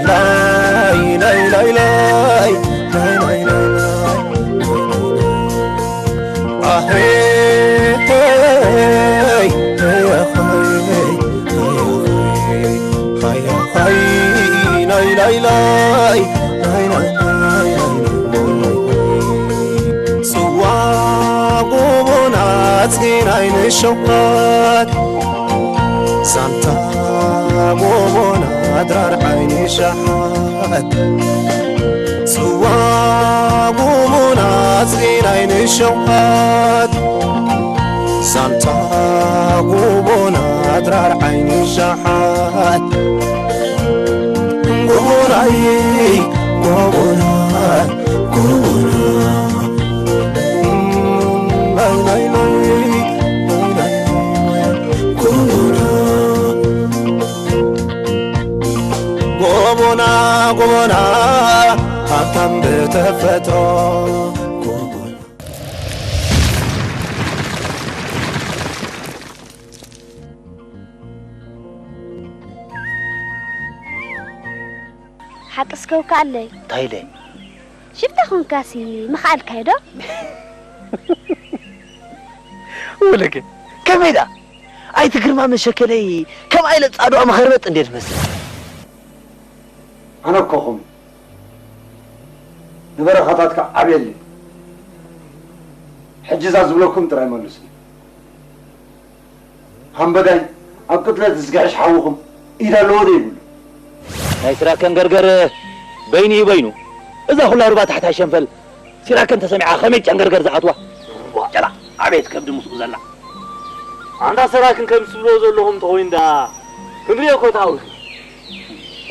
ላይ ላይ ላይ ላይ ላይ ላይ ላይ ላይ። ኣሄይ፣ ኣሄይ፣ ኣሄይ፣ ኣሄይ፣ ናይ ላይ ላይ፣ ናይ ናይ ናይ። ጽዋ ጎቦና ጽጌ ናይ ንሸውሃት፣ ዛንታ ጎቦና ድራር ዓይኒ ሸሓት። ጽዋ ጎቦና ጽጌ ናይ ንሸውሃት፣ ዛንታ ጎቦና ድራር ዓይኒ ሸሓት። ጎቦናይ፣ ጎቦና፣ ጎቦና። ጎቦና፣ ጎቦና፣ ሃብታም ብተፈጥሮ። ሓቂ እስከ ውካኣለይ። እንታይ ኢለ? ሽፍታ ኹንካሲ ምኽኣልካዮ ዶ? ወለገ ከመይ ደኣ? ኣይቲ ግርማ መሸከለይ ከምኣ ኢለ ጻድዋ መኸርበጥ እንዴ ትመስል? ኣነ እኮ ኹም ንበረኻታትካ ዓብየለይ። ሕጂ እዛ ዝብለኩም ጥራይ መልሱኒ። ሃምበዳይ ኣብ ቅትለት ዝግሕሽ ሓውኹም ኢድ ኣለዎ ዶ ይብሉ? ናይ ሲራከን ገርገር በይኑ እዩ በይኑ። እዛ ኩላ ሩባ ታሕታይ ሸንፈል ሲራከን ተሰሚዓ ከመይ ጨንገርገር ዝኣትዋ? ጨላ ኣቤት ከብዲ ምስኡ ዘላ። ኣንታ ሰራክን ከምዚ ትብልዎ ዘለኹም ተኾይኑ ደኣ ክንሪኦ እኮ ተሃዊኽና።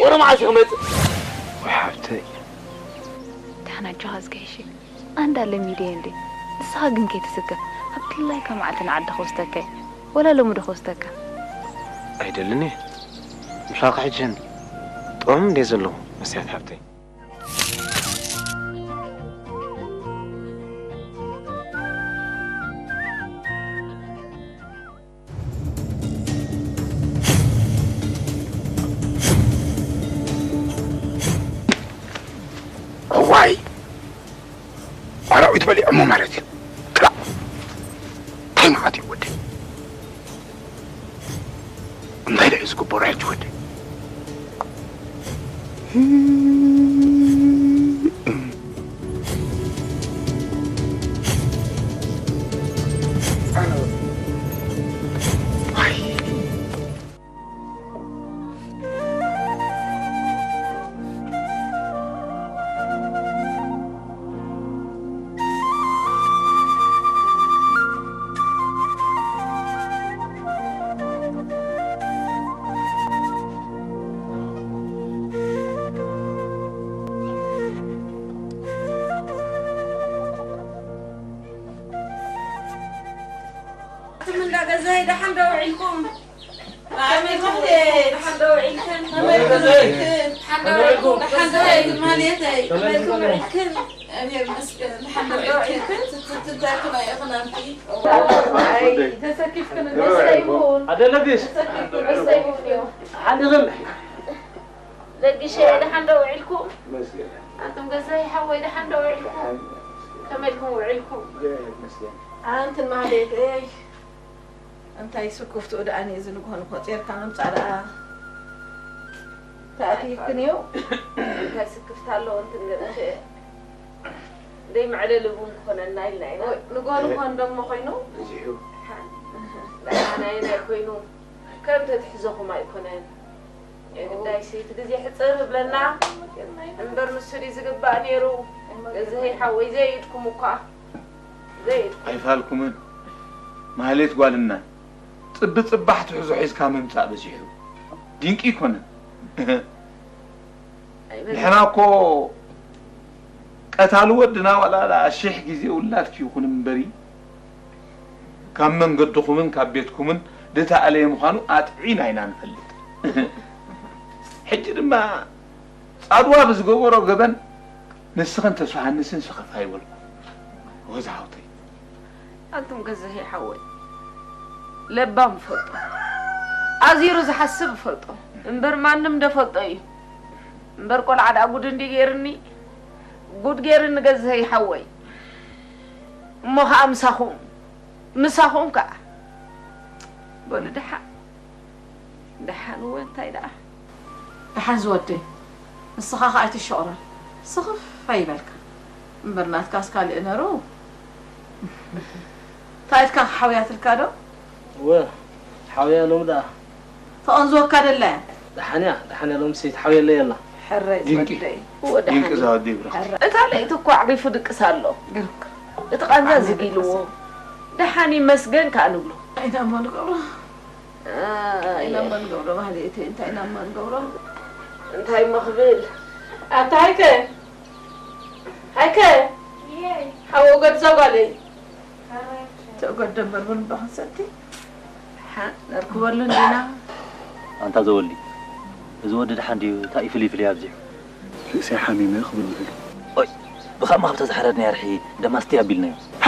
ወረ መዓስ እዩ ክመጽእ? ወይ ሓብተይ። ደሓን ኣጆኻ ዝገይሽ ኣንዳ ለሚደየ እንዴ ንስኻ ግን ከይትስከፍ ኣብ ድላይካ መዓልቲ ንዓዲ ክወስደካ እየ ወላ ሎሚ ዶ ክወስደካ ኣይደልን እየ ምሻኻ ሕጂ ጥዑም እንዴ ዘለኹ መስትያት ሓብተይ እዋይ ኣራዊት በሊዖሞ ማለት እዩ ክላእ እንታይ ማለት እዩ ወደይ እንታይ ደዩ ዝግበሮ ሕጂ ወደይ ኣቱም እንዳ ገዛይ ደሓን ዶ ውዒልኩም? ከመይ ትብሊ? ደሓን ዶ ውዒልክን? ከመይ ትብሊ? ደሓን ዶ ውዒልኩም? ደሓን ዶ ውዒልክን? ማሌተይ? ከመይ ትብሊ? ውዒልክን? ኣሜር መስገን። ደሓን ዶ ውዒልክን? ትትትታክና ኢኽና ኣንቲ። ኣይ፣ ተሰኪፍክን ደስታ ይኹን። ኣደለግሽ? ተሰኪፍክን ደስታ ይኹን እዩ። ሓንድኽን? ለግሸ ደሓን ዶ ውዒልኩም? ኣቱም ገዛይ ሓወይ ደሓን ዶ ውዒልኩም? ከመይ ኢልኩም ውዒልኩም? ኣንትን ማህሌተይ እንታይ ስክፍትኡ ደኣ ነዚ ንግሆ ንቆጺርካ ምምጻእ ደኣ ተኣትይክን እዩ። እንታይ ስክፍታ ኣለዎ እንትን ገርሽ ደይ መዕለሊ እውን ክኾነና ኢልና ኢና። ንግሆ ንግሆ እንደሞ ኮይኑ ደሓናይ ናይ ኮይኑ ከም ተትሕዘኹም ኣይኮነን። የግዳይሲ እቲ ግዜ ሕጽር እብለና እምበር ንሱ ድዩ ዝግባእ ነይሩ። ገዝሀይ ሓወይ ዘይ ኢድኩም እኳ ዘይ ኢድኩም። ኣይፋልኩምን ማህሌት ጓልና ጽቢ ጽባሕ ትሕዞ ሒዝካ ምምጻእ በዚሑ ድንቂ ኣይኮነን። ንሕና እኮ ቀታሊ ወድና ዋላ ደኣ ሽሕ ግዜ ውላድኪ ይኹን እምበሪ ካብ መንገድኹምን ካብ ቤትኩምን ድተኣለየ ምዃኑ ኣጥዒና ኢና ንፈልጥ። ሕጂ ድማ ጻድዋ ብዝገበሮ ገበን ንስኽን ተስፋሃንስን ስኽፍ ኣይበልኩ ወዛ ሃውተይ። ኣንቱም ገዛሄ ሓወይ ለባም እፈልጦ ኣዚሩ ዝሓስብ እፈልጦ እምበር ማንም ደፈልጦ እዩ። እምበር ቆልዓ ደኣ ጉድ እንዲ ገይርኒ፣ ጉድ ገይርኒ ገዝሀይ ሓወይ። እሞ ኸኣ ምሳኹም፣ ምሳኹም ከኣ። በሉ ደሓን፣ ደሓን እወ እንታይ ደኣ። ደሓን ዝወደይ፣ ንስኻ ኸኣ ኣይትሸቑረር፣ ስኽፍ ኣይበልካ። እምበር ናትካስ ካልእ ነሩ። ታይትካ ሓውያትልካ ዶ? እወ፣ ሓውያ ሎም ደኣ። ተቐንዝወካ ደላ እያ። ደሓን እያ፣ ደሓን እያ፣ ሎምሲ ትሓውየለይ ኣላ። ሕራይ ድንቂ። ዝወደይ። እወ፣ ድንቂ ደሓን እያ። ዝወደይ ብራ። ሕራይ። እታ ለይቲ እኮ ኣዕሪፉ ድቅስ ኣሎ። ግርክ። እቲ ቃንዛ ኣነ ዝግ ኢልዎ። ድቅስ። ደሓን ይመስገን ከኣ ንብሎ። እንታይ ኢና እሞ ንገብሮ? እንታይ ኢና እሞ ንገብሮ፣ ማህሌተይ? እንታይ ኢና እሞ ንገብሮ? እንታይ እሞ ክብል? ኣታ ሃይከ፣ ሃይከ፣ ሓወ ገድዛ ጓለይ። ተጎደ እምበር ቡን እባ ክንሰቲ። ሓ፣ ነርክበሉ እንዲና። ኣንታ ዘወልዲ፣ እዚ ወዲ ደሓን ድዩ? እንታይ እዩ ፍልይ ፍልይ ኣብዚሑ? ርእሰይ ሓሚመ ክብል ውዒሉ። ኦይ፣ ብኻማ ካብ ተዝሓረድናዮ ኣርሒ ደማስቲ ኣቢልናዮ። ሓ፣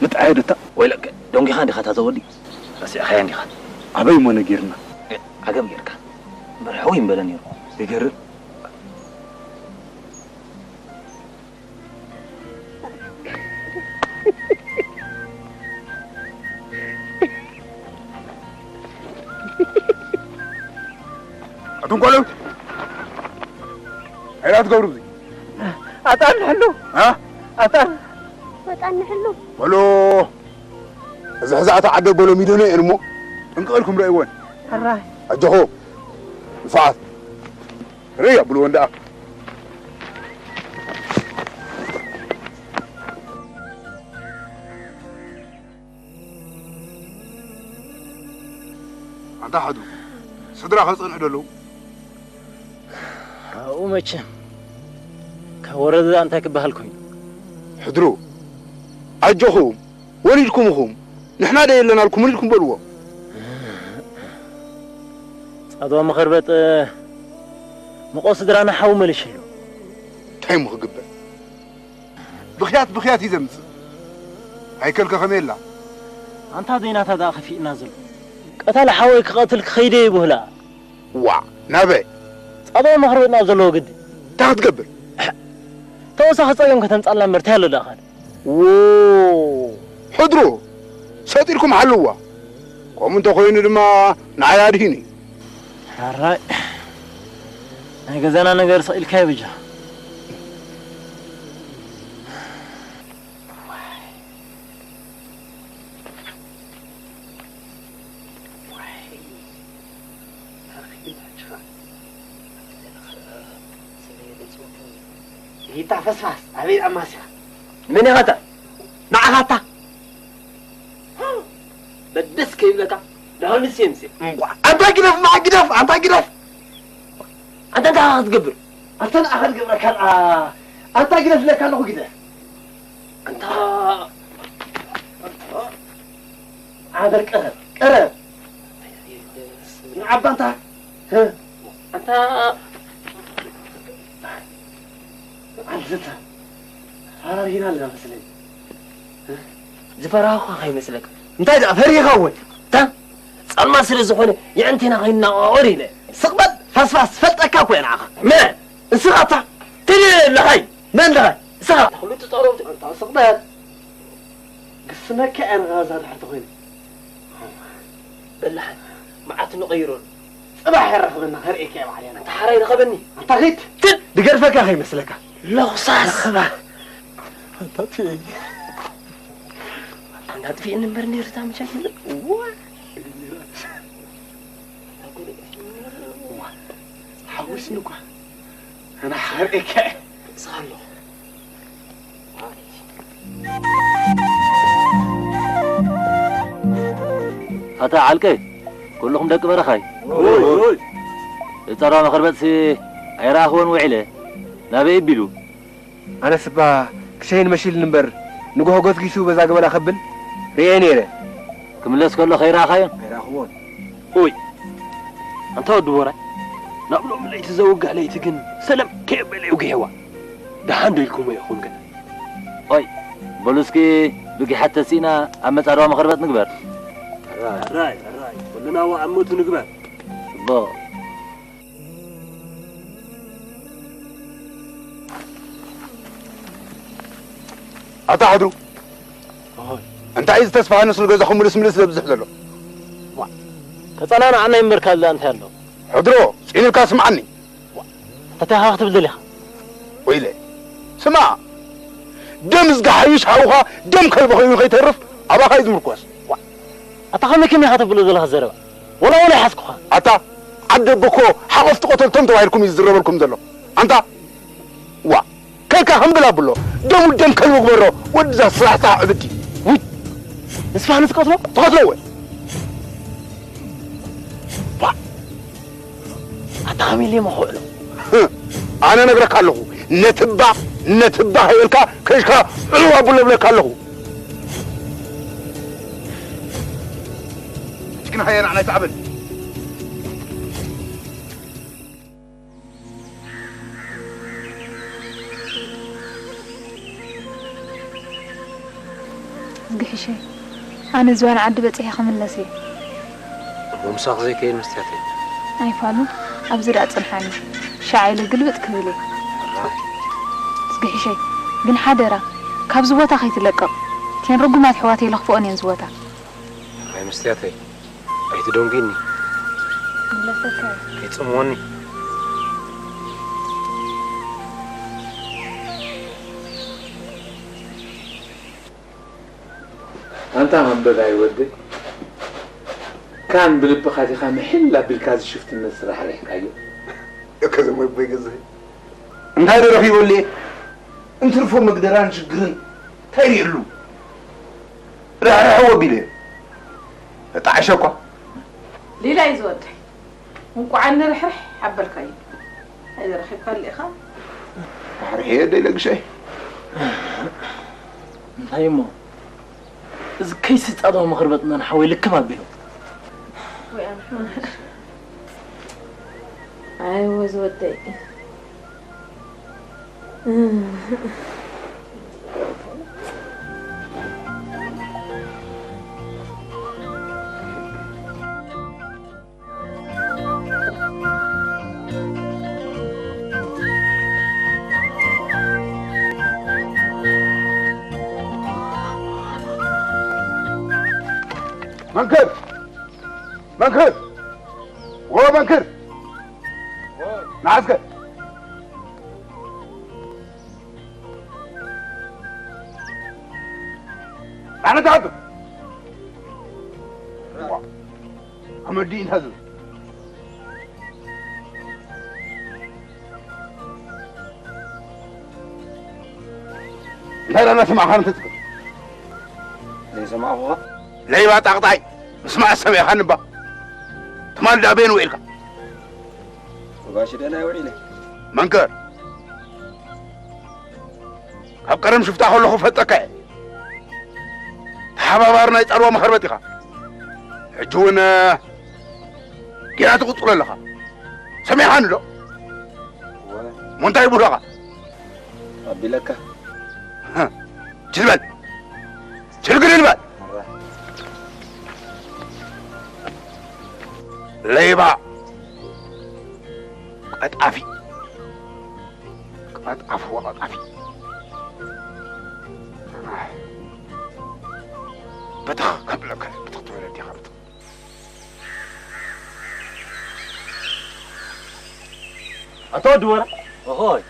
ምጥዓይ ደታ። ወይለከ፣ ደንጊኻ እንዲኻ እታ ዘወልዲ? ረሲዕኻያ እንዲኻ? ኣበይ እሞ ነጊርና? እ፣ ዓገብ ጌርካ። እምበር ሕው ይምበለ ነይሩ። ይገርም። ኣቱም ቆልዑ፣ እንታይ ትገብሩ እዚ? ኣጣን ንሕሉ። አ? ኣጣን። ኣጣን ንሕሉ። በሎ፣ እዚ ሕዛእቲ ዓደ በሎ ሚደኖ እየን እሞ፣ ጥንቅቕ ኢልኩም ረእይወን። ሕራይ። ኣጆኹም፣ ንፉዓት። ርእይ ኣብልወን ደኣ። ኣንታ ሓዱ፣ ስድራ ከጸንሑ ደለዉ? ኣብኡ መቸም፣ ካብ ወረደ እንታይ ክበሃል ኮይኑ? ሕድሩ፣ ኣጆኹም፣ ወሊድኩም ኢኹም፣ ንሕና ዶ የለናልኩምን ኢልኩም በልዎ። ጻድዋ መኸርበጥ፣ መቆ ስድራና ሓው መሊሽሉ። እንታይ እሞ ክግበር? ብኽያት ብኽያት እዩ ዘምጽእ። ኣይከልከ ከመይ ኣላ? ኣንታ ዘይናታ ደኣ ከፊእና ዘሎ። ቀታሊ ሓወይ ክቐትል ክኸይደ ይብህላ። ዋዕ፣ ናበይ? ጻድዋ መኸርበጥ ናብ ዘለዎ ግዲ። እንታይ ክትገብር? ተወሳኺ ጸገም ከተምጻልና እምበር እንታይ ኣሎ ደኣ ካልእ? ዎ፣ ሕድሮ፣ ሰጥ ኢልኩም ሓልዋ። ከምኡ እንተኾይኑ ድማ ንዓይ ኣድሂኒ። ሕራይ፣ ናይ ገዛና ነገር ስቕ ኢልካዮ ብጃ። ይታ ፈስፋስ፣ ኣበይ ኣማስያ? መን ኢኻ ኣታ? ንዓኻ ኣታ? በደስ ከይብለካ፣ ደሃንስ የምሴ። እንቋዕ። ኣንታ ግደፍ፣ ንዓ ግደፍ፣ ኣንታ ግደፍ። ኣንታ እንታይ ኢኻ ክትገብር? ኣንታ ንዓኻ ዝገብረካ፣ ኣ-፣ ኣንታ ግደፍ ኢለካ ኣለኹ፣ ግደፍ። ኣንታ ዓበር ቀረብ፣ ቀረብ። ንዓባ ኣንታ፣ ህ፣ ኣንታ ዓንተታ፣ ፈራሪና ኣለና መስለኒ። ዝፈራሁኻ ከይመስለካ። እንታይ ደኣ ፈሪኻ ወይ? እታ ጸልማት ስለ ዝኾነ የዕንቴና ከይናዋወር ኢለ። ስቕ በል፣ ፋስፋስ፣ ፈልጠካ እኮ እየ ንዓኻ። መን? ንስኻ እታ? ትልለኻይ፣ መን ለኻይ? ንስኻ? ኩሉ ትጠረው፣ እታ ስቕ በል። ግስነካ እያ ንጋዛ ድሕር ተኾይነ። በላሓን መዓት ንቐይረሉ። ጽባሕ የራኽበና፣ ከርእየካ እየ ባዕለይ ኣነ። ኣንታ ሓራይ ርኸበኒ። ኣንታ ኺድ። ትል! ድገርፈካ ከይመስለካ። ለኹሳስ! ኣንታ ትየ። ኣንታ ጥፊእኒ እምበር ነይሩ እታ መቻል። እዋ! ሓዊስኒ እኳ። ኣነ ሓርኤካ እየ። ንስኻ ኣለኹ። ኣታ ዓልቀ፣ ኩልኹም ደቂ በረኻይ። ኦይ፣ ኦይ። ጸራ መኸርበጥሲ ኣይረኣኽዎን ውዒለ። ናበይ ቢሉ? ኣነስ እባ ክሸይን መሺልኒ እምበር፣ ንጎሆ ጎስጊሱ በዛ ገበላ ከብል ርእየ ነይረ። ክምለስ ከሎ ከይረኣኻዮን? ኣይረኣኽዎን። ኦይ፣ ኣንታ ወዲ ቦራይ፣ ናብ ሎሚ ለይቲ ዘውግሕ ለይቲ ግን ሰለም ከየበለ ይውግሕዋ። ደሓን ዶ ኢልኩሞ ኢኹም ግን? ኦይ፣ በሉ እስኪ ብጊሓት ተሲእና ኣብ መጻድዋ መኸርበጥ ንግበር። ሕራይ፣ ሕራይ፣ ኩልና ዋእ ኣብ ሞቱ ንግበር። ጽቡቕ። ኣታ ሕድሩ፣ ኦሆይ። እንታይ እዩ ዝተስፋሃንስ ንገዛኹም ምልስ ምልስ ዘብዝሕ ዘሎ? ዋ፣ ተጸናንዓና ይመርካ ኣላ እንታይ ኣሎ? ሕድሮ፣ ጽን ኢልካ ስምዓኒ። ዋ፣ እንታይ ኢኻ ክትብል ደሊኻ? ወይለ፣ ስማዕ፣ ደም ዝገሓይሽ ሓውኻ ደም ከልቢ ኮይኑ ከይተርፍ ኣባኻ እዩ ዝምርኮስ። ዋ፣ ኣታ ከመይ ከመይ ኢኻ ተብሎ ዘለኻ ዘረባ? ወላ ወላ ይሓዝኩኻ። ኣታ ዓዲ ኣቦ እኮ ሓቆፍቲ ቆተልቶም ተባሂልኩም እዩ ዝዝረበልኩም ዘሎ። ኣንታ ዋ፣ ከካ ከም ብል ኣብሎ፣ ደሙ ደም ከልቢ ግበሮ፣ ወዲ እዛ ስራሕታ ዕብዲ። ውይ፣ ንስኻ ንስቀትሎ? ትቐትሎ ወይ? ባ፣ ኣታ ከመይ ኢለ መኽውዕሎ? ኣነ ነግረካ ኣለኹ፣ ነትባ፣ ነትባ ከይበልካ ከይሽካ ዕልዋ ኣብሎ እብለካ ኣለኹ። ሕጂ ግን ሃየ ንዓና ይተዓበል። ዝግሕሸይ፣ ኣነ ዝባን ዓዲ በጺሐ ክምለስ እየ። እሞ ምሳኺ ዘይከይድ መስትያተይ? ኣይፋሉን፣ ኣብዚ ደኣ ጽንሓኒ። ሻዕ ኢለ ግልብጥ ክብል እየ። ዝግሕሸይ፣ ግን ሓደራ፣ ካብዚ ቦታ ከይትለቅቕ። እተን ርጉማት ኣሕዋተይ ለኽፍኦን እየን እዚ ቦታ። ኣይ መስትያተይ፣ ኣይትደንጉኒ። ምለሰካ። ከይጽምወኒ። ኣንታ መንበባይ ወደይ፣ ካን ብልብኻ ዲኻ ምሕል ኣቢልካ እዚ ሽፍትነት ስራሕ ርሒቕካዮ? ከዘም ወቦይ ገዛኢ። እንታይ ዶ ረኺበሉ እየ? እንትርፎ መግደራን ሽግርን እንታይ ርእየሉ? ርሕርሕዎ ኣቢለ እየ። ተጣዕሸ እኳ። ሊላ እዩ ዝወደይ። እንቋዕ ንርሕርሕ ኣበልካዮ። ኣይዘረኺብካ ኣሊኻ? ርሕርሕ እየ ደይ ለግሸይ። እንታይ እሞ? እዚ ከይሲ ጻድዋ ምኽሪ በጥናን ሓወይ ልክም ኣቢሉ። ወይ ኣነ። ኣይወ ዝወደይ። መንክር! መንክር! ወ መንክር! ንዓስከ! ኣነ ተኣቱ። ኣመዲ እንታይ ዝብል? እንታይ ደኣ እናሰማዕካ ንትጽቅጥ? ዘይሰማዕኹኻ? ለይባ ጣቕጣይ፣ ምስማዕ ሰሚዕካኒ እባ። ትማል ደኣ በየን ውዒልካ? ወጋሽ ደህና ውዒለ። መንክር፣ ካብ ቀደም ሽፍታ ከለኹ ፈልጠካ እየ። ተሓባባሪ ናይ ጻድዋ መኸርበጥ ኢኻ። ሕጂ እውን ጌና ትቕጽሎ ኣለኻ። ሰሚዕኻኒ ዶ? እወ። እሞ እንታይ ይብሉኻ? ኣቢለካ። ችል በል። ችል ግድል በል። ለይባ። ቀጣፊ። ቀጣፊ ወቀጣፊ። ብትኽ ከብለካ፣ ብትኽ ትብል ኣዴኻ፣ ብትኽ። ኣታ ወዲ ወራ። ኦሆይ።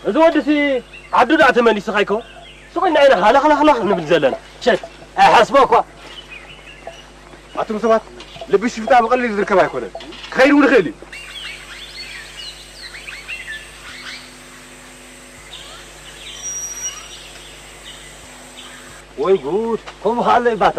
እዚ ወድሲ ዓዱ ደኣ ተመሊሱ ካይኮ? ስቕ ኢልና ኢና ሃለኽለኽለኽ ንብል ዘለና። ሸት፣ ኣይሓስቦ እኳ። ኣቱም ሰባት፣ ልቢ ሽፍታ ብቐሊሉ ዝርከብ ኣይኮነን። ክኸይድ እውን ይኽእል እዩ። ወይ ጉድ፣ ከምኡ ኸኣ ኣሎ እዩ ባታ።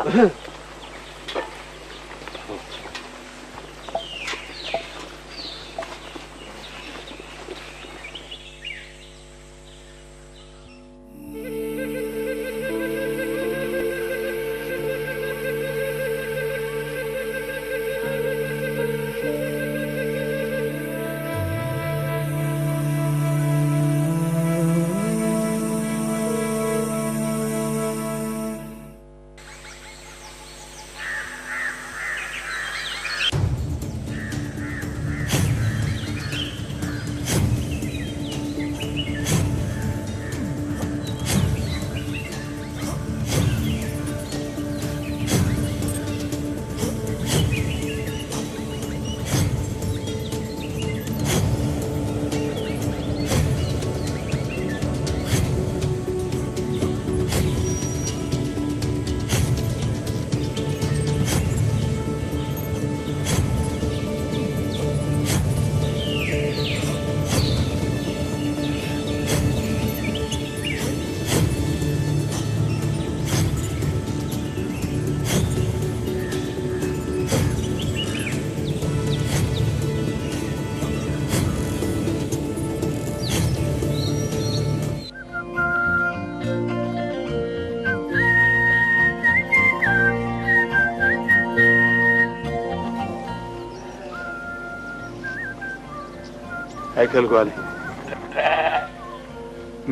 ኣይከል ጓለይ፣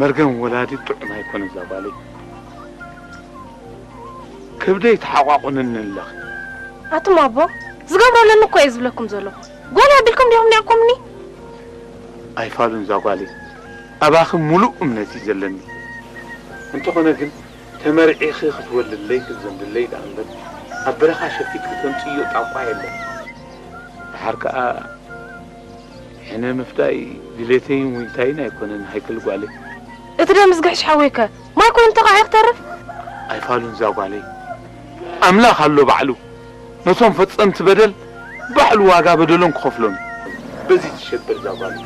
መርገም ወላዲ ጥዑም ኣይኮነን እዛ ጓለይ። ከብደይ ተሓቋቑንኒ ኣለኺ። ኣቱም ኣቦ፣ ዝገብሮ ኣለኒ እኮ እየ ዝብለኩም ዘለኹ። ጓል ኣቢልኩም ዲኹም ኒዕኩምኒ? ኣይፋሉን እዛ ጓለይ፣ ኣባኺ ሙሉእ እምነት እዩ ዘለኒ። እንተኾነ ግን ተመርዒኺ ክትወልድለይ ክትዘምድለይ ደኣ እምበር ኣብ በረኻ ሸፊትኪ ተምፅእዮ ጣቋ የለን። ደሓር ከኣ ሕነ ምፍዳይ ድሌተይን ዊንታይን ኣይኮነን ሃይክል ጓለይ። እቲ ደምዝግሕሽ ሓወይከ ማይ ኮይኑ ተኻዒ ክተርፍ? ኣይፋሉን እዛ ጓለይ። ኣምላኽ ኣሎ ባዕሉ። ነቶም ፈጸምቲ በደል ባዕሉ ዋጋ በደሎም ክኸፍሎም እዩ። በዚ ትሸበር እዛ ጓለይ።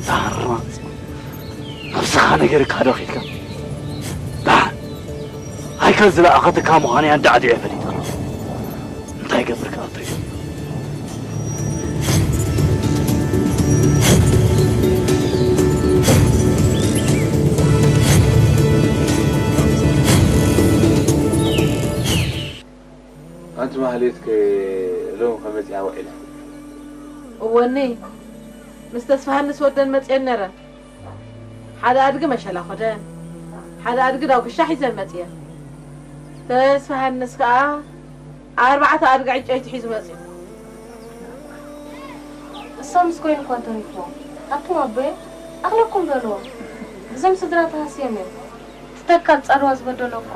ዛህራን ነብስኻ ነገር ካዶ ኺልካ ዳሓን ሃይከል ዝለኣኸትካ ምዃነይ ኣዳዕዲዐ ፈሊጠ። እንታይ ገብር ክኣቶ እዩ? ኣንቲ ማህሌትከ ሎሚ ከመፂኣ ውዒላ? እወኒ፣ ምስ ተስፋሃንስ ወደን መፅየን ነረን። ሓደ ኣድጊ መሸላ ኮደን፣ ሓደ ኣድጊ ዳጉሻ ሒዘን መፅየን። ተስፋሃንስ ከዓ ኣርባዕተ ኣድጊ ዕንጨይቲ ሒዙ መፅዩ። እሶምስ ኮይኑ እኳ ተሪፎም። ኣቱም ኣቦየ፣ ኣኽለኩም በልዎም። እዞም ስድራ ተሃስዮም እዮም። እቲ ተካል ጻድዋ ዝበደሎ እኮ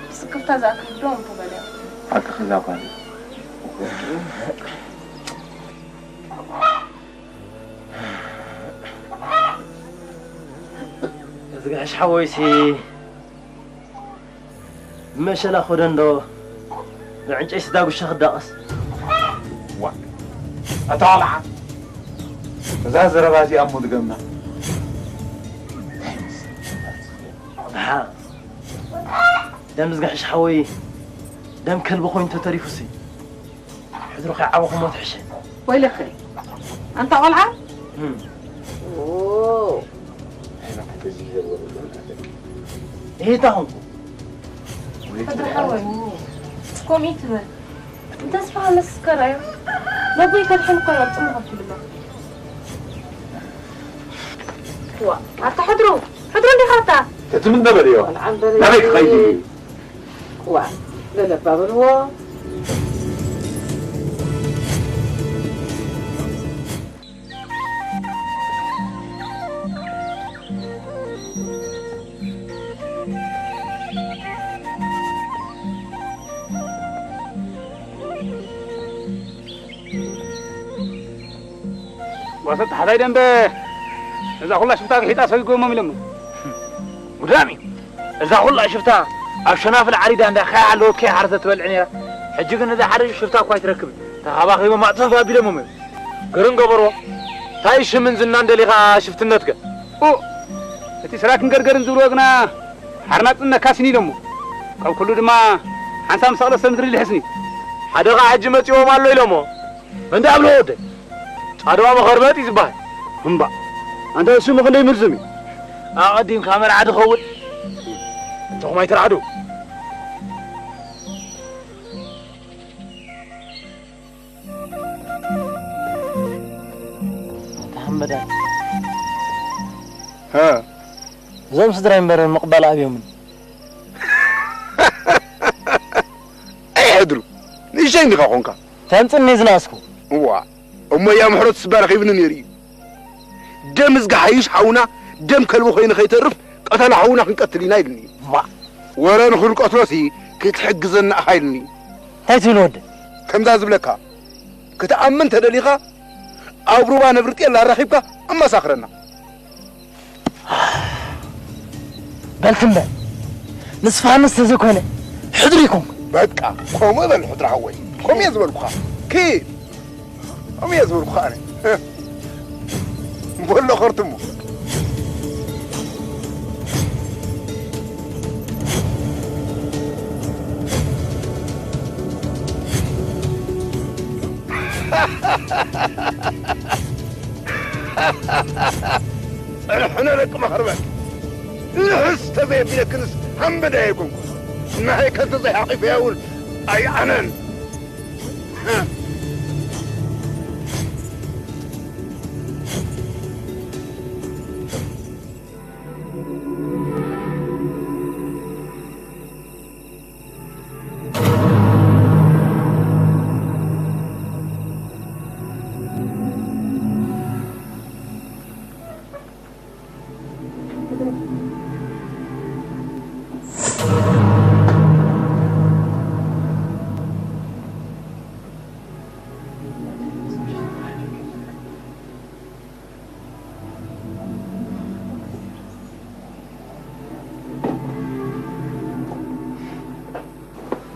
ብስክፍታ ዝኣክል ዶ እንተበለ። ሓቅኺ እዛ ጓል። እዚ ጋሽ ሓወይሲ ብመሸላ ኮደንዶ ብዕንጨይቲ ዳጉሻ ክዳቐስ? ዋ፣ ኣታ ቆልዓ፣ እዛ ዘረባ እዚኣ እሞ ድገምና። ደሓ፣ ደም ዝጋሕሽ ሓወይ፣ ደም ከልቢ ኮይኑ ተተሪፉሲ፣ ሕድሩ ከይዓበኹሞ ትሕሸ። ወይለከ፣ ኣንታ ቆልዓ። እም። ኦ። ይሄ ታኹም። ሕድሪ ሓወይ፣ ከምኡ ትበል። እንተስፋ መስከራዮ፣ ነቦይ ከድሕን እኮ እዮም ጽሙቕ ኣቢሉና። ዋ፣ ኣታ ሕድሩ፣ ሕድሩ እንዲኻ ኣታ? እቲ ምን ነበረ ይዋ? ቆልዓ እምበር ናበይ እዩ። ክኸይድ እዩ? ዋ፣ ገለባ በልዎ። ጓሰ ተሓታይ ደንበ እዛ ኩላ ሽፍታ ግሒጣ ሰጊጎሞም ኢሎሞ። ጉዳም እዩ። እዛ ኩላ ሽፍታ ኣብ ሸናፍል ዓሪዳ እንዳ ከይ ኣለወት ከይ ሓረሰት ትበልዕ ነይራ። ሕጂ ግን እዛ ሓደ ሽፍታ እኳ ኣይትረክብን። ተኻባኺቦም ኣጥፈፍ ኣቢሎሞም እዮም። ግርም ገበርዎ። እንታይ ሽምን ዝናን ደሊኻ ሽፍትነትከ? ኡ፣ እቲ ስራክን ገርገርን ዝብልዎ ግና ሓርናጽን ነካስን ኢሎሞ። ካብ ኩሉ ድማ ሓንሳብ ምስ ኣቕለሰ ምድሪ ልሕስኒ። ሓደ ኸኣ ሕጂ መጺኦም ኣሎ ኢሎሞ። እንዳ ኣብሎ ወደ ጻድዋ መኸርበጥ እዩ ዝበሃል። እምባ፣ ኣንታ ሽሙ ክንደይ ምርዝም እዩ። ኣቐዲምካ መርዓ ድኸውን። እንተኹም ኣይትርዓዱ። ኣታ ሓመዳ። ሃ። እዞም ስድራይ እምበር ምቕባል ኣብዮምን። ኣይ ሕድሩ፣ ንእሽተይ እንዲኻ ኾንካ። ተምጽኒ ዝነኣስኩ። እዋ፣ እሞ እያ ምሕረቱ ስባ ረኺብኒ ነይሩ እዩ። ደም እዝጋ ሓይሽ ሓውና፣ ደም ከልቢ ኮይኑ ከይተርፍ፣ ቀተላ ሓውና ክንቀትል ኢና ኢልኒ እዩ። ማ? ወረ ንኽንቀትሎሲ ክትሕግዘና ኢኻ ኢልኒ እዩ። እንታይ ትብል ወደ? ከምዛ ዝብለካ፣ ክትኣምን ተደሊኻ፣ ኣብ ሩባ ነብሪ ጤል ኣራኺብካ ኣመሳኽረና። በል ትም በል። ንስፋንስ ተዘይኮነ ሕድሪ ይኮንኩ። በቃ፣ ከምኡ በል ሕድሪ ሓወይ። ከምኡ እየ ዝበልኩኻ። ኪድ። እየ ዝበልኩ ኣነ። በሎ ኸርትሞ። ጸንሑና ደቂ ማኽርበል። ንሕስ ተዘየቢለክንስ ሃምበዳ ኣይኮንኩ። ናይከ ተዘይሓቂፈያ እውን ኣይኣነን።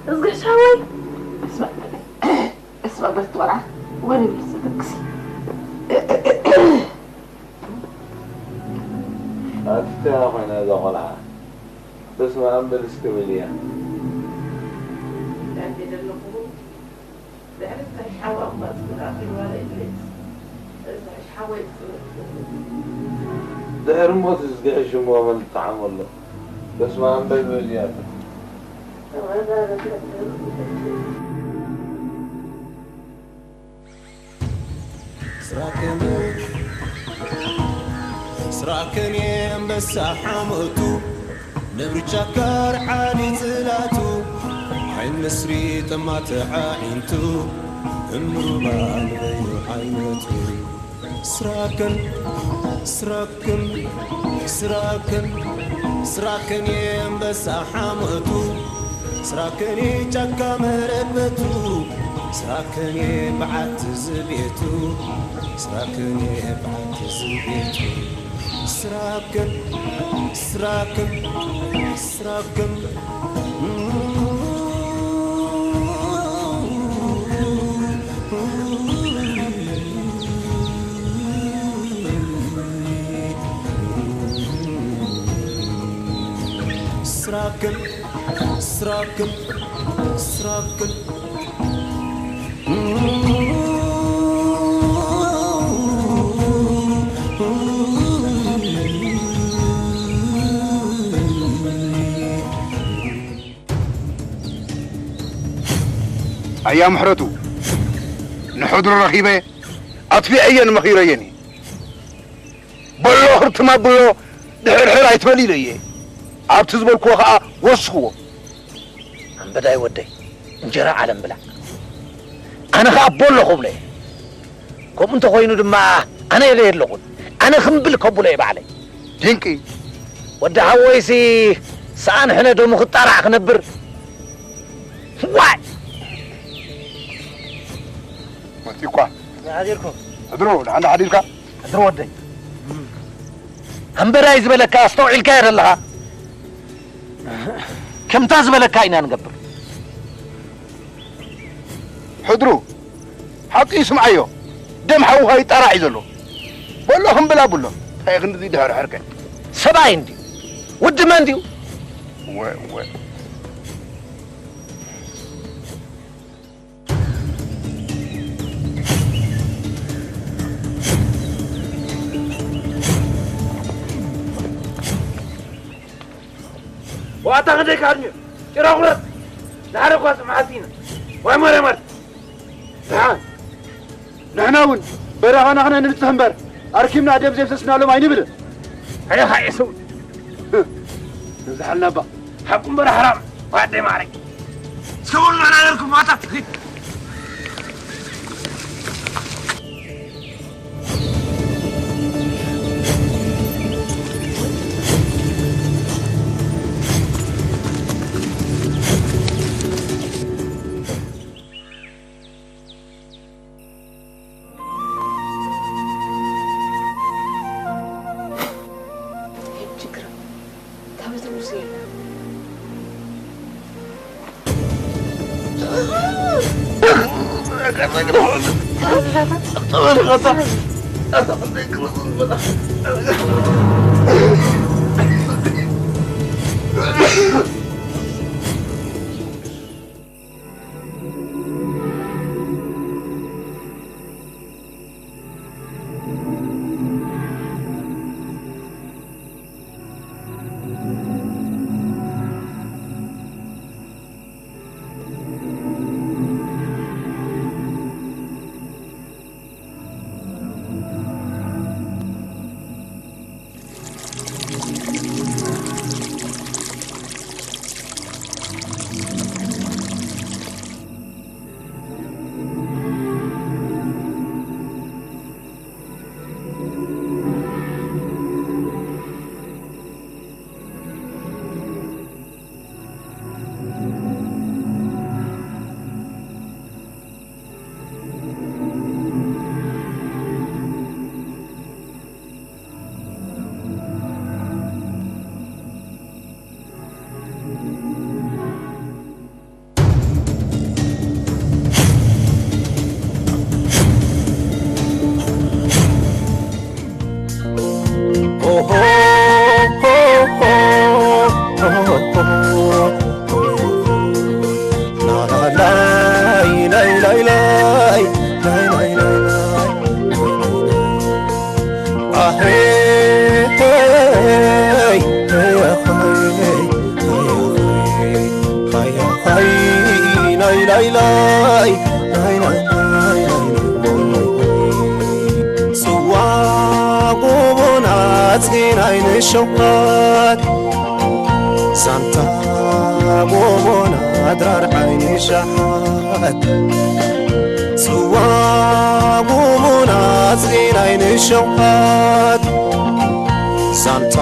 እዝግሽ ሓወይ፣ እስማ በል ትቆልዓ ወደ ቤት ዘተክሲ። ኣትያ ኮይና እዛ ቆልዓ። በስመ ኣብ በል እስኪ በልያ። ድሕሪ ሞት ዝግሕሽ እሞ መን ጣዕም ኣሎ? በስመ ኣብ በል በልያ። ስራከን ስራከን የንበሳ ሓሞቱ ነብሪ ጫካ ርሓኒ ጽላቱ ዓይን ንስሪ ጠማተ ዓዒንቱ እምሩባ ንበይኑ ዓይነቱ ስራከን ስራከን ስራከን ስራከን የንበሳ ሓሞቱ ስራከን ጫካ መረበቱ ስራከን በዓቲ ዝቤቱ ስራከን በዓቲ ዝቤቱ ስራከን ስራከን ስራከን ስራክን ስራክን ስራክን ኣያ ምሕረቱ ንሕድሩ ረኺበ ኣጥፊዐየን መኺረየን እየ። በሎ ክርትም ኣብሎ ድሕርሕር ኣይትበል ኢለ እየ። ኣብቲ ዝበልክዎ ኸዓ ወስኽዎ። ኣንበዳይ ወደይ እንጀራ ዓለም ብላዕ። ኣነ ኸዓ በሎ ክብሎ እየ። ከምኡ እንተኾይኑ ድማ ኣነ የለ የለኹን። ኣነ ክምብል ከብሎ እየ ባዕለይ። ድንቂ። ወዲ ሓወይሲ ሰኣን ሕነ ደሙ ክጣራዕ ክነብር። ዋይ! መጺእኳ። ዝሓዲርኩም። ሕድሮ፣ ደሓን ዶ ሓዲርካ? ሕድሮ ወደይ። ኣንበዳይ ዝበለካ ኣስተውዒልካዮ ዘለኻ? ከምታ ዝበለካ ኢና ንገብር። ሕድሩ፣ ሓቂ ይስምዓዮ። ደም ሓውኻ ይጣራዕ እዩ ዘሎ። በሎ ክምብል ኣብሎ። እንታይ ክንድዚ ድሕርሕርከ? ሰብኣይ እንድዩ። ወዲ መን ድዩ? ወ-፣ ወ-፣ ዋታ ክንደይ ካድሚዮ? ጭራ ቁረጥ። ንሓደ እኳ ስምዓት ኢና። ዋይ መረ መር። ደሓን። ንሕና እውን በረኻና ኽነ ንብጽሕ እምበር፣ ኣርኪብና ደም ዘፍሰስናሎም ኣይንብልን። ኣየኻ የሰው። ንብዝሓልና እባ። ሓቁ እምበር ሓራም። ዋደይ ማረይ። እስከ በሉ ንሕና ነርኩም ማታ። ሕጂ ግርም። ታበተ ሙሴ የለን። ኦሆ፣ ሆ፣ ሆ፣ ሆ፣ ሆ። ላላላይ፣ ላይ፣ ላይ፣ ላይ፣ ላይ፣ ላይ፣ ላይ፣ ላይ። ኣሄይ፣ ሄይ፣ ሄይ፣ ኣኸይ፣ ሄይ፣ ኣኸይ፣ ሃይ፣ ኣኸይ፣ ናይ፣ ላይ፣ ላይ፣ ናይ፣ ናይ፣ ናይ፣ ናይ፣ ናይ፣ ናይ። ጽዋ ጎቦና ጽጌ ናይ ንሸውሃት፣ ዛንታ ጎቦና ድራር ዓይኒ ሸሓት። ጽዋ ጎቦና ጽጌ ናይ ንሸውሃት፣ ዛንታ